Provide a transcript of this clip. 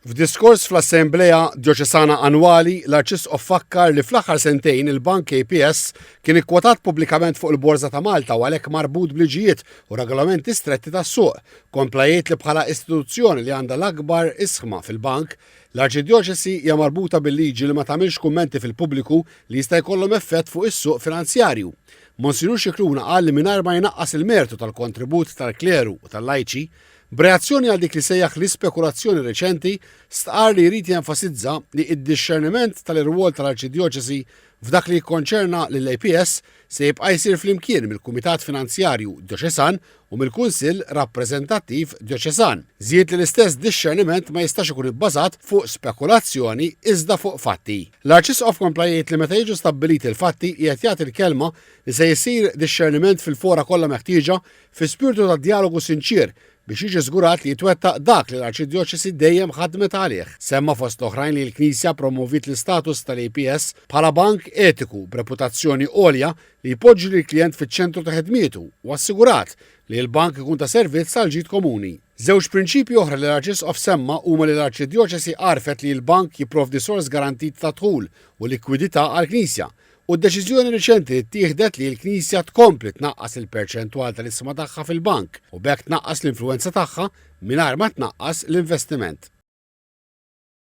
F'diskors fl-Assemblea Djoċesana Annwali, l-Arċisqof fakkar li fl-aħħar sentejn il-Bank APS kien ikkwotat pubblikament fuq il-Borża ta' Malta u għalhekk marbut b'liġijiet u regolamenti stretti tas-suq. Kompla jgħid li bħala istituzzjoni li għandha l-akbar isħma fil-bank, l-Arċidjoċesi hija marbuta bil-liġi li ma tagħmilx kummenti fil-pubbliku li jista' jkollhom effett fuq is-suq finanzjarju. Monsinjur Scicluna qal li mingħajr ma jnaqqas il-mertu tal-kontribut tal-kleru u tal-lajċi, B'reazzjoni għal dik li sejjaħ l-ispekulazzjoni reċenti, stqarr li jrid jenfasizza li d-dixxerniment tal-irwol tal-Arċidjoċesi f'dak li jikkonċerna lill-APS se jibqa' jsir flimkien mill-Kumitat Finanzjarju Djoċesan u mill-Kunsill Rappreżentattiv Djoċesan. Żied li l-istess dixxerniment ma jistax ikun ibbażat fuq spekulazzjoni iżda fuq fatti. L-Arċisqof kompla jgħid li meta jiġu stabbiliti l-fatti qiegħed jagħti l-kelma li se jsir dixxerniment fil-fora kollha meħtieġa fi spirtu ta' djalogu sinċier biex jiġi żgurat li jitwettaq dak li l-Arċidjoċesi dejjem ħadmet għalih. Semma fost l-oħrajn li l-Knisja ppromoviet l-istatus tal-APS bħala bank etiku b'reputazzjoni għolja li jpoġġi lill-klijent fiċ-ċentru ta' ħidmietu u assigurat li l-bank ikun ta' servizz għall-ġid komuni. Żewġ prinċipji oħra li l-Arċisqof semma huma li l-Arċidjoċesi għarfet li l-bank jipprovdi sors garantit ta' dħul u likwidità għall-Knisja u d-deċiżjoni riċenti li ttieħdet li l-Knisja tkompli tnaqqas il-perċentwal tal-ishma tagħha fil-bank u b'hekk tnaqqas l-influwenza tagħha mingħajr ma tnaqqas l-investiment.